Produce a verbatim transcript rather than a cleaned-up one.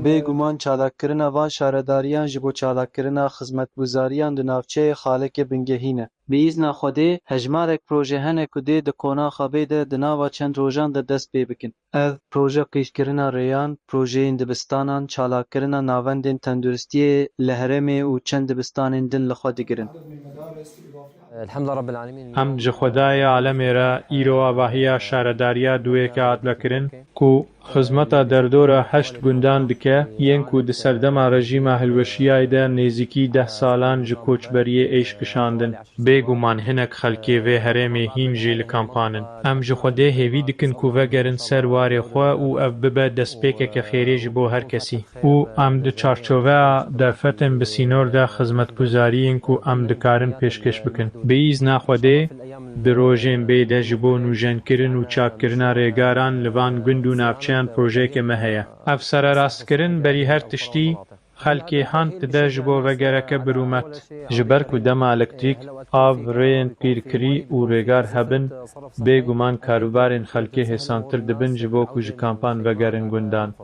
Bêguman çalakkirina van şaredariyan ji bo çalakkirina xizmetguzariyan di navçeyê xalekê bingehîn e. Bi îzna Xwedê, hejmarek proje hene ku dê di qonaxa bê de di nava çend rojan de dest pê bikin. Ev proje qîrkirina rêyan, projeyên dibistanan, çalakkirina navendên tenduristiyê li herêmê û çend dibistanên din li xwe digirin. Em ji Xwedayê alemê re îro avahiya şaredariya duyê ke hat vekirin ku xizmeta derdora heşt gundan dike, yên ku di serdema rejîma hilweşiyayê de nêzîkî deh salan ji koçberiyê êş kişandin. Bêguman hinek xelkê vê herêmê hîn jî li kampan in. Em ji Xwedê hêvî dikin ku vegerin ser warê xwe û ev bibe destpêkeke xêrê ji bo her kesî. Û em di çarçoveya derfetên bi sînor de xizmetguzariyên ku em dikarin pêşkêş bikin. Bi îzna Xwedê, di rojên bê de ji bo nûjenkirin û çakkirina rêgaran li van gund û navçeyan projeyeke me heye. Ev sererastkirin berî her tiştî xelkê han dide ji bo vegereke birûmet. Ji ber ku dema elektrîk, av, rêyên qîrkirî û rêgar hebin, bêguman karûbarên xelkê hêsantir dibin ji bo ku ji kampan vegerin gundan.